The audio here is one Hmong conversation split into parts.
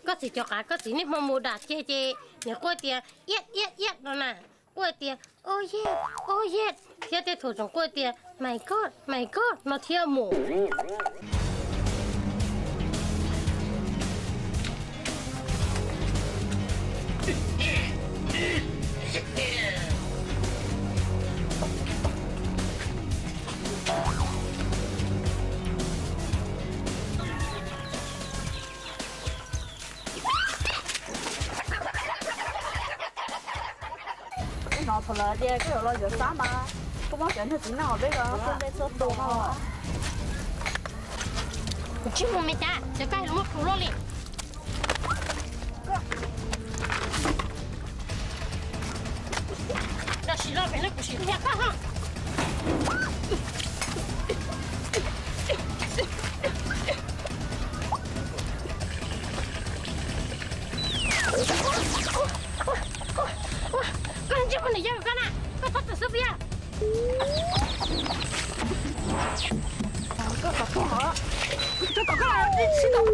Koj txiv cov qav, koj txiv niaj hmo mus dam ceg ces nws quaj tias iab iab iab no na, quaj tias oh yeah, oh yeah, thiab tej thaum tseem quaj tias my god, my god no thiab mus. Peb hnov thaum lawv tias koj yuav los yuav xab mas, koj muab cov niag txiv neej uas peb los txhua npe txhua tus no. Kuv tsis mus me cas, cov koj los muab plhus luaj li. Los sim los pem no kuv sim hnia koj ho. Koj ntsej muag nws yog koj na, koj txhob txwm xwb puas yog? Koj kom koj, koj kom koj sib tau.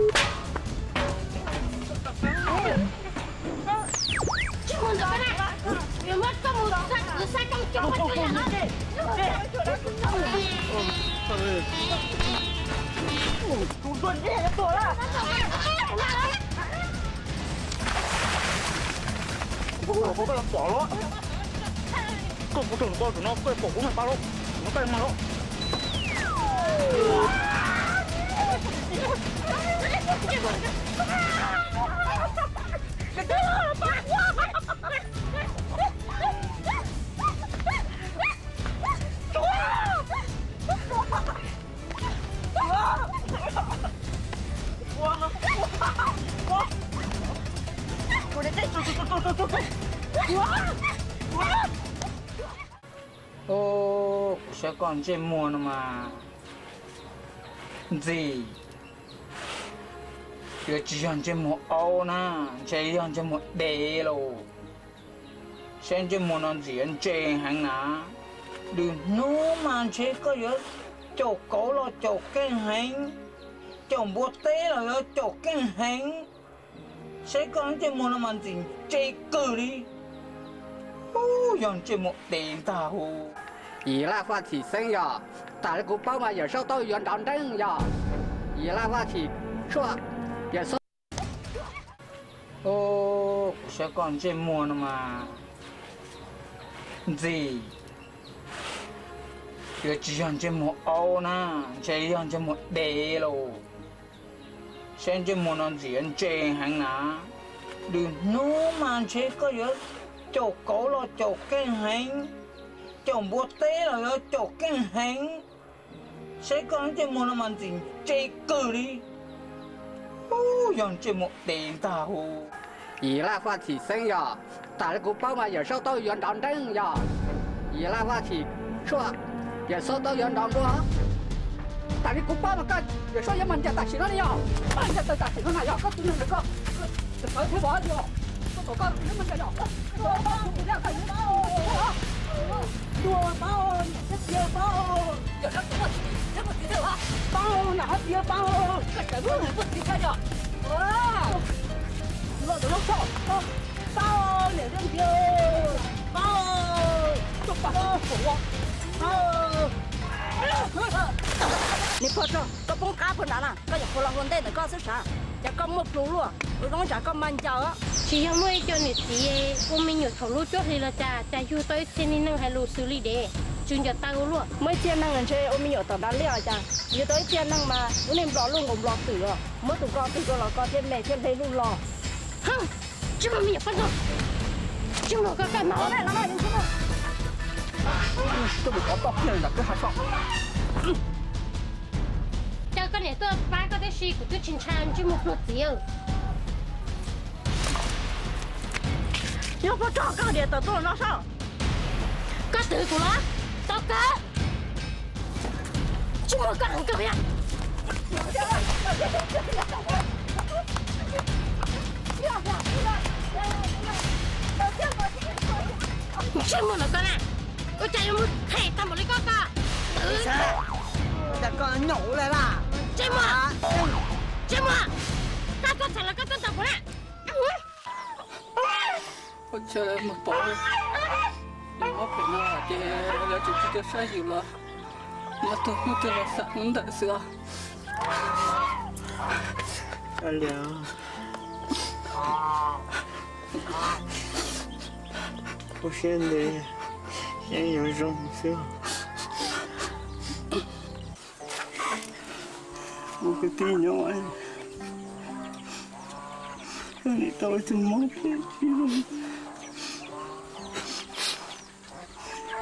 Tsis mus ntawm koj na, yuav muab koj mus xa kwv xa koj coj koj cov yam no. Koj yuav pom los, koj kuv tseem koj tus no koj pom kuv mas pa los, no koj mas los. Kuv saib koj ntsej muag no mas ntxim, yuav tsis yog ntsej muag aub na, ntshe yog ntsej muag dev lauj. Saib ntsej muag no ntxim yuav ntse heev na. Lwm hnub mas ntshe koj yuav caum kauv los caum keej heev, caum npua teb los yuav caum keej heev. Saib koj ntsej muag no mas ntxim ntse kawg li. Ub, yog ntsej muag dev ntag hu. Yim laj faj thim xeeb yog, tas li kuv paub mas Yawm Saub tau yuav nrov nreeb yog. Yim laj faj thim tshuaj, Yawm Saub. Kuv saib koj ntsej muag no mas ntxim, yuav tsis yog ntsej muag aub na, ntshe yog ntsej muag dev lauj. Saib ntsej muag no ntxim yuav ntse heev na. Lwm hnub mas ntshe koj yuav caum kauv los caum keej heev, caum npua teb los yuav caum keej heev. Saib koj ntsej muag no mas ntxim ntse kawg li. Ub, yog ntsej muag dev ntag hu. Yim laj faj thim xeeb yog, tas li kuv paub mas Yawm Saub tau yuav nrov nreeb yog. Yim laj faj thim tshuaj, Yawm Saub tau yuav nrov npua. Tas li kuv paub mas koj Yawm Saub yuav mas ncaws tam sim no li yog. Mas ncaws tam sim no na yog koj tus neeg ntawm koj, koj tawv thiab vov yog. Koj kom koj yuav mas ncaws yog. Ntuag paub, niam thiab txiv paub. Yawm Saub tsis muaj txiv thiab muaj txiv thiab os. Paub, niam thiab txiv paub. Koj tseem muaj niam muaj txiv thiab yog. Los tus loj txhoj, paub, niam thiab txiv, paub, tuaj pab kuv, paub. Niam pog tso, koj poob qab puag nrad na, koj yuav qhuav los hluas ntej ntawm koj xwb sav, ces koj muaj plhus luaj, ua zoo tsam koj mas ncaws. Tsis yog muaj ib co niam txiv ua me nyuam thaum lub cuab hlis los cas, cas yug tau ib txhia niag neeg hais lus xws li dev, tsw ncaws taw ua luaj. Muaj ib txhia neeg ntshe ua me nyuam tom nrad liaj os cas, yug tau ib txhia neeg mas ua niag nplom luj nkaus nplom twm os, muab tus ko twg ko los ko thiaj me thiaj hle luj los. Tsis muaj me nyuam poj ntxoog, tsis muaj koj kawg mas. Caw koj niam tuaj pab koj tib si, kuv twb tsis ntshai ntsej muag pluag txiv. Yog puas tso koj niam tawm tuaj no saib. Koj twv kuv los? Tau kawg. Tsis muaj koj heev kawg. Ntsej muag ntawm koj na, ua cas yuav mus them tag npaum li koj ko? Twv. Cas koj nyaum ua li lawm? Ntsej muag, ntsej muag, koj tuaj txham los koj tuaj Ua cas lawv mus pom yus mob phem no ces lawv tseem tsis tuaj saib yus los, nyob tuag kuj tuag los xav hnub ntawm xwb os. Ua siab ntev, yeej yuav zoo xwb. Kuv kwv tij nyob, koj nim tau tus mob phem ib zaug.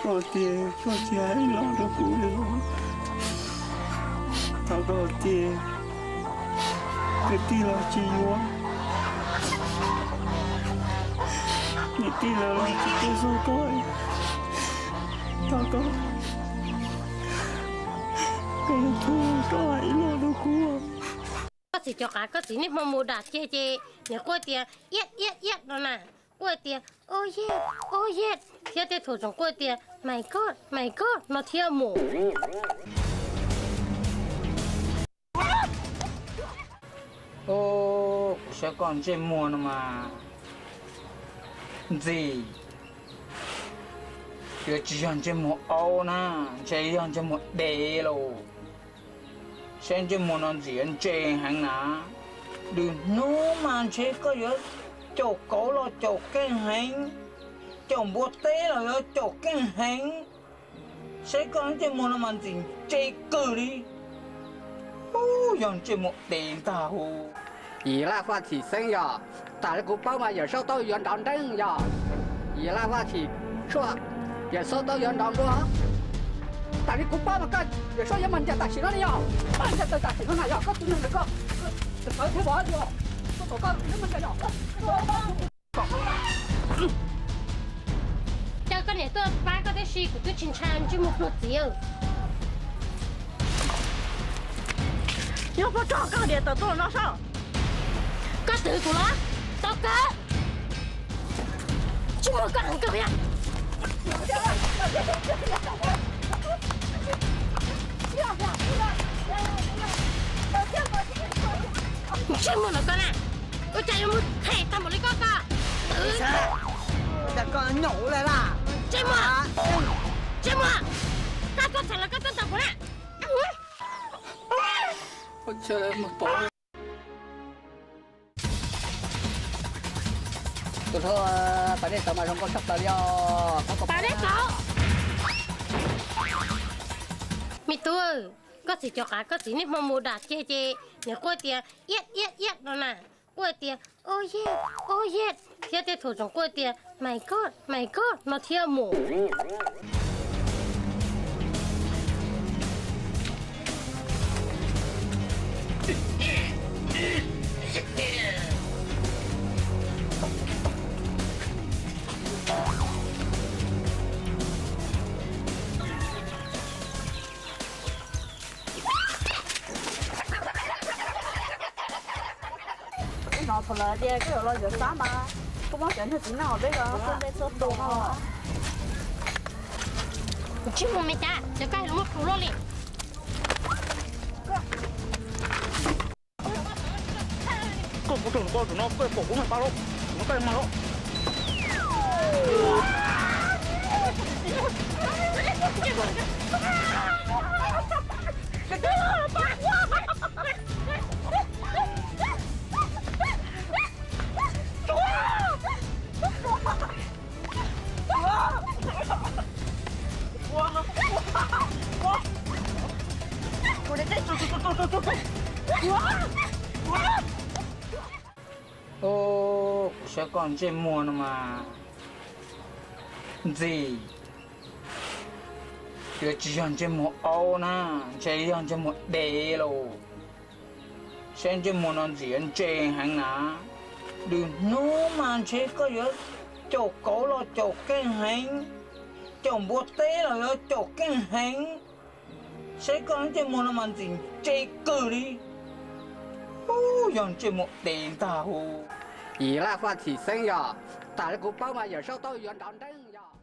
Koj tias koj tsis hais los rau kuv li los, thov koj tias kwv tij los tsis yuav, niam tij los tsis tuaj zov koj, thov koj, koj yuav tuag koj hais ib los rau kuv. Koj txiv cov qav, koj txiv niaj hmo mus dam ceg ces nws quaj tias iab iab iab no na, quaj tias oh yeah, oh yeah, thiab tej thaum tseem quaj tias my god, my god no thiab mus. Kuv saib koj ntsej muag no mas ntxim, yuav tsis yog ntsej muag aub na, ntshe yog ntsej muag dev lauj. Saib ntsej muag no ntxim yuav ntse heev na. Lwm hnub mas ntshe koj yuav caum kauv los caum keej heev, caum npua teb los yuav caum keej heev. Saib koj ntsej muag no mas ntxim ntse kawg li. Ub, yog ntsej muag dev ntag hu. Yim laj faj thim xeeb yog, tas li kuv paub mas Yawm Saub Taub yuav nrov nreeb yog. Yim laj faj thim tshuaj, Yawm Saub Taub yuav nrov nkuaj. Tas li kuv paub mas koj Yawm Saub yuav mag ncaws tam sim no li yog. Mag ncaws tam sim no na yog koj tus neeg ntawd koj, koj tawv thiab vov yog, koj kom koj yuav mag ncaws yog. Caw koj niam tuaj pab koj tib si, kuv twb tsis ntshai ntsej muag pluag txiv. Yog puas tso koj niam tawm tuaj no saib. Koj twv kuv los tau kawg. Ntsej muag koj heev kawg. Ntsej muag no koj na, ua cas yuav mus them tag npaum li koj ko. Twv. Cas koj nyaum ua li laj. Ntsej muag, ntsej muag, koj tuaj txog los koj tuaj ntaus kuv na. Tus hlub, pas dej tod mas zoo nkauj tshaj plaws li os. Pas dej tod. Me tub, koj txiv cov qav, koj txiv niaj hmo mus dam ceg ces nws quaj tias iab iab iab no na, quaj tias oh yeah, oh yeah, thiab tej thaum tseem quaj tias my god, my god no thiab mus. Ib no thaum lawv tias koj yuav los yuav xab mas, koj muab cov niag txiv neej uas peb yuav tuaj nte tuaj tua no. Kuv tsis mus me cas, cov koj los muab kuv loj li. Koj kuv tus koj tus no koj pom kuv mas pa lawm, kuv koj mas lawm. Ub, kuv saib koj ntsej muag no mas ntxim, yuav tsis yog ntsej muag aub na, ntshe yog ntsej muag dev lauj. Saib ntsej muag no ntxim yuav ntse heev na. Lwm hnub mas ntshe koj yuav caum kauv los caum keej heev, caum npua teb los yuav caum keej heev. Saib koj ntsej muag no mas ntxim ntse kawg li. Ub, yog ntsej muag dev ntag hu. Yim laj faj thim xeeb yog, tas li kuv paub mas Yawm Saub Taub yuav nrov nreeb yog.